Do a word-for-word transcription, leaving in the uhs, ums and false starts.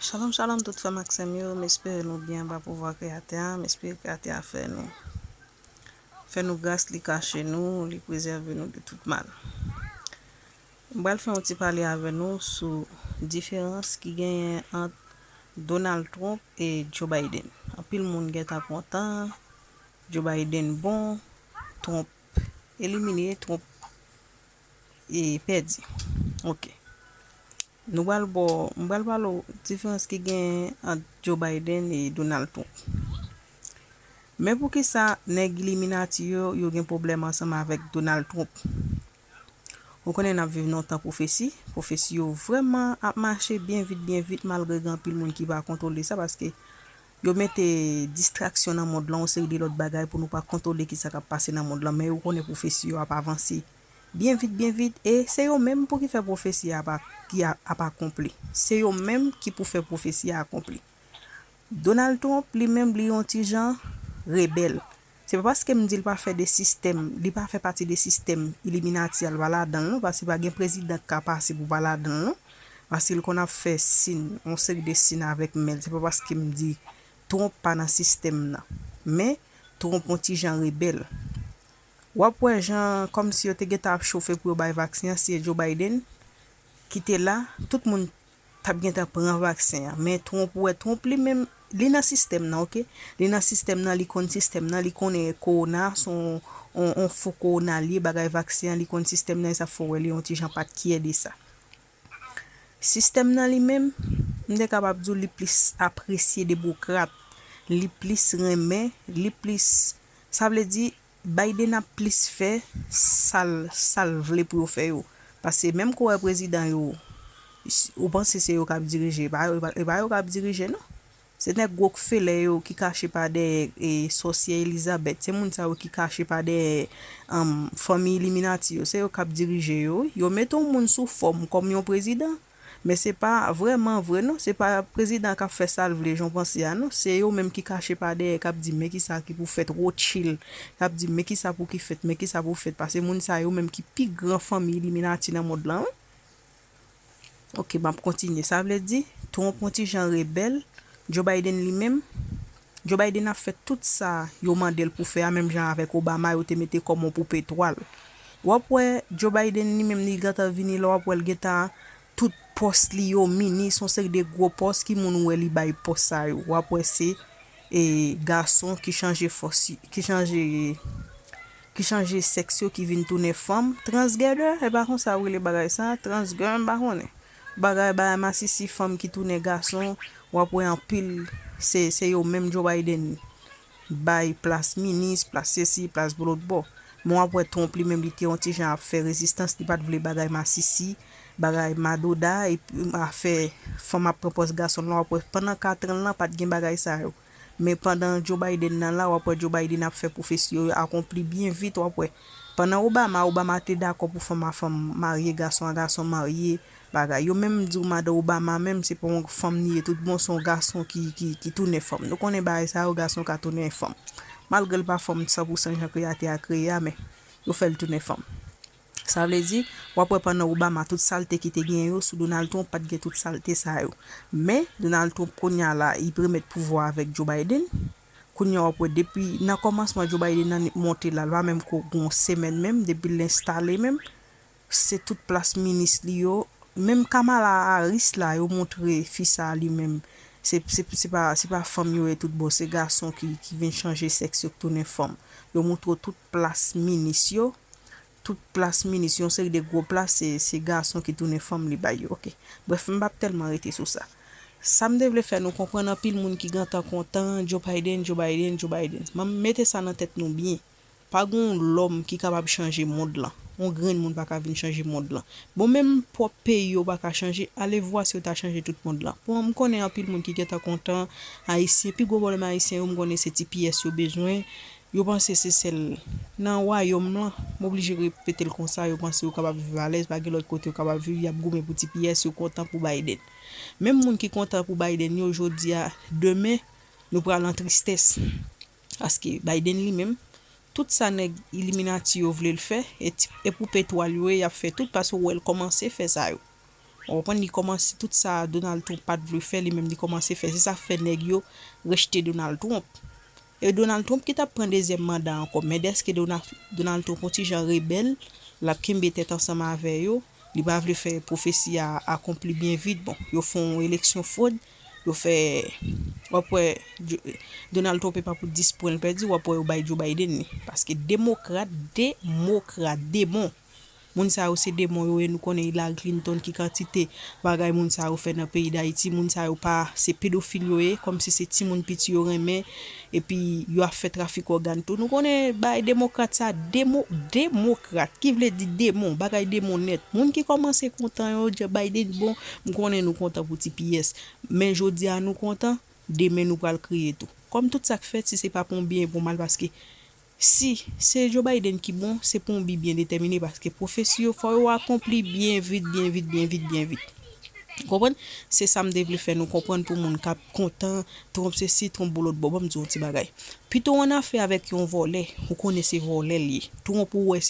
Shalom, shalom, tout frè m ak sè m yo. M espere nou byen anba pouvwa Kreyatè a. M espere Kreyatè a fè nou, fè nou gras, li kache nou, li prezève nou de tout mal. M pral fè yon ti pale avè nou sou diferans ki genyen ant Donald Trump e Joe Biden. Anpil moun gentan kontan, Joe Biden bon, Trump elimine, Trump e pèdi. Ok. Nou pral bò, m pral pale w diferans ki gen ant Joe Biden e Donald Trump. Men poukisa nèg Illuminati yo, yo gen pwoblèm ansanm avèk Donald Trump? Ou konnen n ap viv nan yon tan pwofesi. Pwofesi yo vrèman ap mache byen vit, byen vit, malgre gen anpil moun ki pa kontwole sa, paske yo mete distraksyon nan mond lan, yon seri de lòt bagay pou nou pa kontwole ki sa k ap pase nan mond lan. Men yo konnen pwofesi yo ap avanse byen vit, byen vit, e se yo menm pou ki fè pwofesi a ap, ki a, ap akonpli. Se yo menm ki pou fè pwofesi a akonpli. Donald Trump, li menm, li yon ti jan rebèl. Se pa paske m di l pa fè de sistèm, li pa fè pati de sistèm Illuminati a, l pa ladan l non, paske pa gen prezidan k ka pase pou pa ladan l non. Paske l konn ap fè sin, yon seri de sin avèk men l. Se pa paske m di Trump pa nan sistèm nan. Men, Trump yon ti jan rebèl. W ap wè jan kòmsi yo te gentan ap chofe pou yo bay vaksen an, si e Joe Biden ki te la, tout moun t ap gentan pran vaksen an. Men Trump, ou wè Trump li menm, li nan sistèm nan, ok? Li nan sistèm nan, li konn sistèm nan, li konnen kowona, se yon, yon, yon fo kowona li ye, bagay vaksen an, li konn sistèm nan, e sa fè w wè li yon ti jan pa t kyè de sa. Sistèm nan li menm, m te kapab di w li plis apresye demokrat, li plis renmen, li plis, sa vle di, Biden ap plis fè sa l, sa l vle pou yo fè yo. Paske menm kou w wè prezidan yo, ou panse se yo k ap dirije, e pa yo, e pa yo k ap dirije non. Se nèg Rokfelè yo ki kache pa dèyè e sòsyè Elizabeth. Se moun sa yo ki kache pa dèyè um, fanmi Illuminati yo. Se yo k ap dirije yo. Yo mete yon moun sou fòm kòm yon prezidan. Men se pa vrèman vre non. Se pa prezidan k ap fè sa l vle jan w panse a non. Se yo menm ki kache pa dèyè k ap di men kisa ki pou fèt, Rothschild k ap di men kisa pou ki fèt, men kisa pou fèt. Paske moun sa yo menm ki pi gran fanmi Illuminati nan mond lan wi. Ok, m ap kontinye. Sa vle di, Trump yon ti jan rebèl, Joe Biden li menm, Joe Biden ap fè tout sa yo mande l pou fè a, menm jan avèk Obama yo te mete kòm yon poupe twal. W ap wè Joe Biden li menm li gentan vini la, w ap wè l gentan tout pòs li yo, minis, yon seri de gwo pòs, ki moun ou wè li bay pòs sa yo. W ap wè se e gason ki chanje fòs, ki chanje, ki chanje sèks yo, ki vin tounen fanm, transgender, e pa konsa yo rele bagay sa, transgender, m pa konnen. Bagay, bagay masisi, fanm ki tounen gason, w ap wè anpil, se, se yo menm Joe Biden bay plas minis, plas sesi, plas lòtbò. Men w ap wè Trump li menm, li te yon ti jan ap fè rezistans, li pa t vle bagay masisi, bagay madoda, epi afè fanm ap pran pòs gason lan, w ap wè pandan katran lan, pa t gen bagay sa yo. Men pandan Joe Biden nan la, w ap wè Joe Biden ap fè pwofesi yo akonpli byen vit, w ap wè. Pandan Obama, Obama te dakò pou fanm a fanm marye, gason a gason marye, bagay. Yo menm di w madan Obama menm, se pa yon fanm li ye tout bon, se yon gason ki, ki, ki tounen fanm. Nou konnen bagay sa yo, gason ka tounen fanm. Malgre l pa fanm san pou san jan kreyatè a kreye a, men yo fè l tounen fanm. Sa vle di, w ap wè pandan Obama, tout salte ki te gen yo sou Donald Trump, pa t gen tout salte sa yo. Men, Donald Trump, kounye a la, li remèt pouvwa avèk Joe Biden. Kounye a, w ap wè, depi nan kòmansman Joe Biden nan monte la, l pa menm ko gen yon semèn menm, depi l enstale menm, se tout plas minis li yo. Menm Kamala Harris la, yo montre fi sa li menm, se, se, se pa, se pa fanm yo ye tout bon, se gason ki, ki vin chanje sèks yo, ki tounen fanm. Yo montre w tout plas minis yo. Tout plas minis, yon seri de gwo plas, se, se gason ki tounen fanm li bay yo. Ok. Brèf, m p ap tèlman rete sou sa. Sa m te vle fè nou konprann, anpil moun ki gentan kontan, Joe Biden, Joe Biden, Joe Biden. M mete sa nan tèt nou byen. Pa gen yon lòm ki kapab chanje mond lan. Yon grenn moun pa ka vin chanje mond lan. Bon, menm pwòp peyi yo pa ka chanje, alevwa si yo ta chanje tout mond lan. Bon, m konnen anpil moun ki gentan kontan, Ayisyen, pi gwo pwoblèm Ayisyen yo, m konnen se ti pyès yo bezwen. Yo panse se sèl nan wayòm lan, m oblije repete l konsa, yo panse yo kapab viv alèz, pa gen lòt kote yo kapab viv, y ap goumen pou ti pyès, yo kontan pou Biden. Menm moun ki kontan pou Biden yo, jodi a, demen, nou pral an tristès. Paske Biden li menm, tout sa nèg Illuminati yo vle l fè, e ti, e poupe twal yo ye, y ap fè tout, paske w wè l kòmanse fè sa yo. Ou konprann, li kòmanse tout sa Donald Trump pa t vle fè, li menm li kòmanse fè. Se sa k fè nèg yo rejte Donald Trump. E Donald Trump ki t ap pran dezyèm manda ankò. Men dèske Donald, Donald Trump yon ti jan rebèl, l ap kenbe tèt ansanm avè yo. Li pa vle fè pwofesi a akonpli byen vit. Bon, yo fè yon eleksyon fwod, yo fè, w ap wè, Jo- Donald Trump e pa pou dis pwen l pèdi, w ap wè yo bay Joe Biden li. Paske demokrat, demokrat, demon. Moun sa yo se demon yo ye, nou konnen Hillary Clinton ki kantite bagay moun sa yo fè nan peyi Dayiti, moun sa yo pa, se pedofil yo ye, kòmsi se timoun piti yo renmen, epi yo ap fè trafik ògàn tou. Nou konnen bagay demokrat sa, demo, demokrat, ki vle di demon, bagay demon nèt. Moun ki kòmanse kontan yo, Joe Biden bon, m konnen nou kontan pou T P S. Men jodi a nou kontan, demen nou pral kriye tou. Kòm tout sa k fèt, si se pa pou yon byen, pou mal, paske si se Joe Biden ki bon, se pou yon bi byen detèmine, paske pwofesi yo, fò yo akonpli byen vit, byen vit, byen vit, byen vit. Konprann? Se sa m te vle fè nou konprann pou moun k ap kontan, Trump sesi, Trump bo lòt bò. Ban m di w yon ti bagay. Pito w annafè avèk yon vòlè, ou konnen se vòlè l ye. Trump ou wè